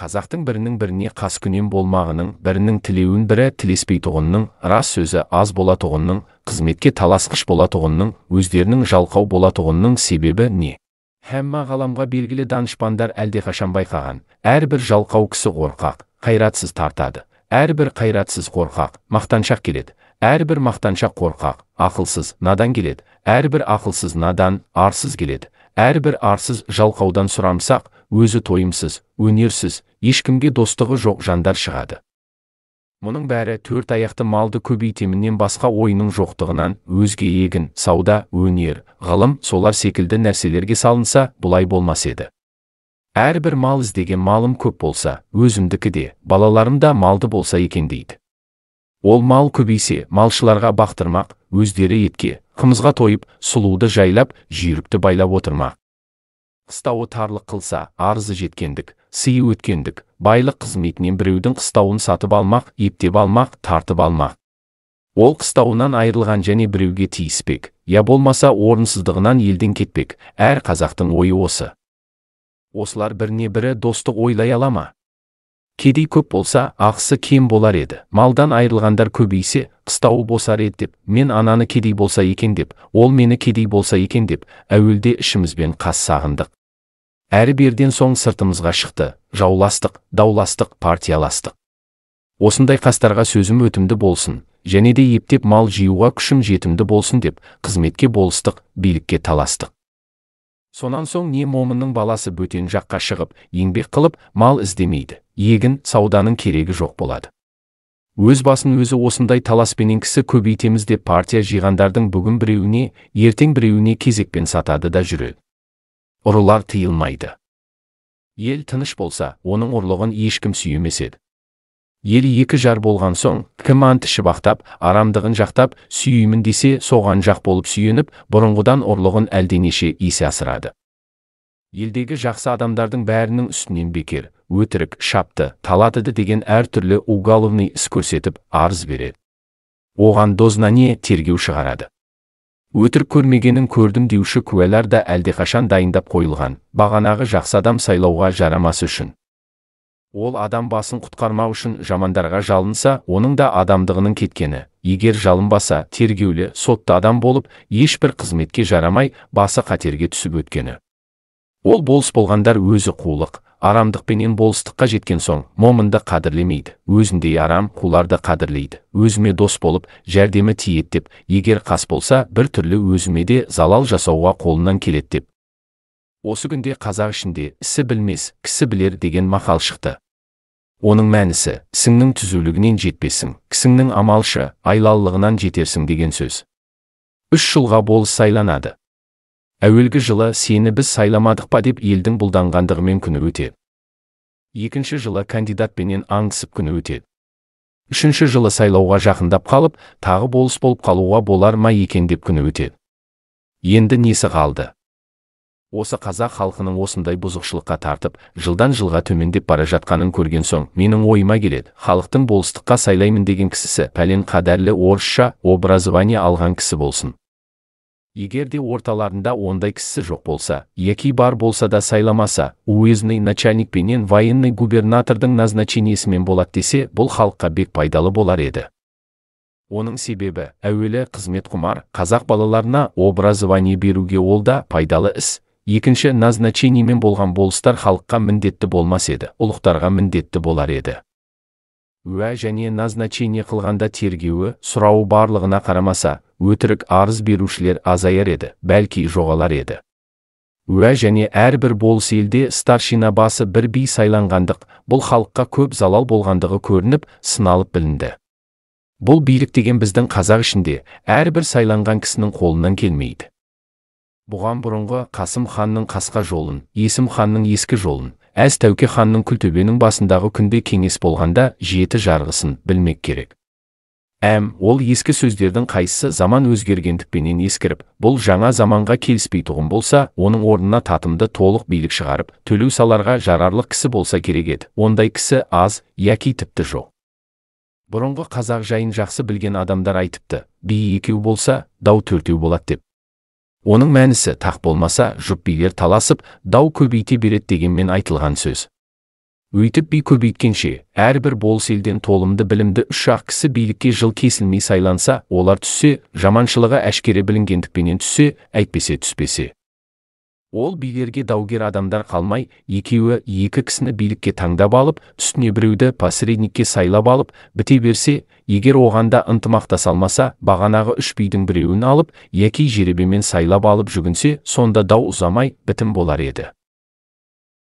Қазақтың бірінің біріне қаскүнем болмағының, бірінің тілеуін бірі тілеспейтұғынның, рас сөзі аз болатұғынның, қызметке таласқыш болатұғынның, өздерінің жалқау болатұғынның себебі не? Һәмма ғаламға белгілі данышпандар әлдеқашан байқаған, әрбір жалқау кісі қорқақ, қайратсыз тартады, әрбір қайратсыз қорқақ, мақтаншақ келеді, әрбір мақтаншақ қорқақ, ақылсыз, надан келеді, әрбір ақылсыз надан, арсыз келеді, әрбір арсыз жалқаудан сұрамсақ, өзі тойымсыз, өнерсіз, ешкімге достығы жоқ жандар шығады. Мұның бәрі төрт аяқты малды көбейтемінен басқа ойының жоқтығынан, өзге егін, сауда, өнер, ғылым солар секілді нәрселерге салынса, бұлай болмас еді. Әрбір мал іздеген малым көп болса, өзімдікі де, балаларым да малды болса екен дейді. Ол мал көбейсе, малшыларға бақтырмақ, өздері етке, қымызға тойып, сұлуды жайлап, жүйрікті байлап отырмақ. Қыстауы тарлық қылса, арызы жеткендік, сыйы өткендік, байлық қызметінен біреудің қыстауын сатып алмақ, ептеп алмақ, тартып алмақ. Ол қыстауынан айырылған және біреуге тиіспек, я болмаса орынсыздығынан елден кетпек, әр қазақтың ойы осы. Осылар біріне бірі достық ойлай ала ма? Кедей көп болса, ақысы кем болар еді. Малдан айырылғандар көбейсе, қыстауы босар еді деп, мен ананы кедей болса екен деп, ол мені кедей болса екен деп, әуелде ішімізбен қас сағындық. Әрі берден соң сыртымызға шықты, жауластық, дауластық, партияластық. Осындай қастарға сөзім өтімді болсын, және де ептеп мал жиюға күшім жетімді болсын деп, қызметке болыстық, билікке таластық. Сонан соң не момынның баласы бөтен жаққа шығып, еңбек қылып, мал іздемейді, егін, сауданың керегі жоқ болады. Өз басын өзі осындай таласпенен кісі көбейтеміз деп партия жиғандардың бүгін біреуіне, ертең біреуіне кезекпен сатады да жүреді. Ұрылар тыйылмайды. Ел тыныш болса, оның ұрлығын ешкім сүйемес еді. Ел екі жар болған соң, кім ант ішіп ақтап, арамдығын жақтап, сүйеймін десе, соған жақ болып сүйеніп, бұрынғыдан ұрлығын әлденеше есе асырады. Елдегі жақсы адамдардың бәрінің үстінен бекер, өтірік, шапты, талады деген әртүрлі уголовный іс көрсетіп, арыз береді. Оған дознание тергеу шығарады. Өтірік көрмегенін көрдім деуші куәлар да әлдеқашан дайындап қойылған, бағанағы жақсы адам сайлауға жарамасы үшін. Ол адам басын құтқармау үшін жамандарға жалынса, оның да адамдығының кеткені. Егер жалынбаса, тергеулі, сотты адам болып, ешбір қызметке жарамай, басы қатерге түсіп өткені. Ол болыс болғандар өзі қулық, арамдықпенен болыстыққа жеткен соң, момынды қадірлемейді, өзіндей арам қуларды қадірлейді. Өзіме дос болып, жәрдемі тиеді деп, егер қас болса, бір түрлі өзіме де залал жасауға қолынан келеді деп. Осы күнде қазақ ішінде ісі білмес, кісі білер деген мақал шықты. Оның мәнісі, ісіңнің түзулігінен жетпесің, кісіңнің амалшы, айлалылығынан жетерсің деген сөз. 3 жылға болыс сайланады. Әуелгі жылы сені біз сайламадық па деп елдің бұлданғандығымен күні өтеді. Екінші жылы кандидатпенен аңдысып күні өтеді. Үшінші жылы сайлауға жақындап қалып, тағы болыс болып қалуға болар ма екен деп күні өтеді. Енді несі қалды? Осы қазақ халқының осындай бұзықшылыққа тартып, жылдан жылға төмендеп бара жатқанын көрген соң, менің ойыма келеді, халықтың болыстыққа сайлаймын деген кісісі пәлен қадәрлі орысша образование алған кісі болсын. Егер де орталарында ондай кісі жоқ болса, яки бар болса да сайламаса, уездный начальник пенен военный губернатордың назначениесімен болады десе, бұл халыққа бек пайдалы болар еді. Оның себебі, әуелі қызмет құмар, қазақ балаларына образование беруге ол да пайдалы іс. Екінші назначениемен болған болыстар халыққа міндетті болмас еді, ұлықтарға міндетті болар еді. Уә және назначение қылғанда тергеуі, сұрауы барлығына қарамаса, өтірік арыз берушілер азаяр еді, бәлки жоғалар еді. Уә және әрбір болыс елде старшина басы бір би сайланғандық, бұл халыққа көп залал болғандығы көрініп, сыналып білінді. Бұл билік деген біздің қазақ ішінде әрбір сайланған кісінің қолынан келмейді. Бұған бұрынғы Қасым ханның қасқа жолын, Есім ханның ескі жолын, Әз Тәуке ханның Күлтөбенің басындағы күнде кеңес болғанда жеті жарғысын білмек керек. Ол ескі сөздердің қайсысы заман өзгергендікпенен ескіріп, бұл жаңа заманға келіспейтұғын болса, оның орнына татымды толық билік шығарып, төлеу саларға жарарлық кісі болса керек еді. Ондай кісі аз, яки тіпті жоқ. Бұрынғы қазақ жайын жақсы білген адамдар айтыпты, би екеу болса, дау төртеу болады деп. Оның мәнісі тақ болмаса, жұп билер таласып, дау көбейте береді дегенмен айтылған сөз. Өйтіп би көбейткенше, әрбір болыс елден толымды білімді үш-ақ кісі билікке жыл кесілмей сайланса, олар түссе, жаманшылығы әшкере білінгендікпенен түссе, әйтпесе түспесе. Ол билерге даугер адамдар қалмай, екеуі екі кісіні билікке таңдап алып, үстіне біреуді посредникке сайлап алып, біте берсе, егер оған да ынтымақтаса алмаса, бағанағы үш бидің біреуін алып, яки жеребемен сайлап алып жүгінсе, сонда дау ұзамай, бітім болар еді.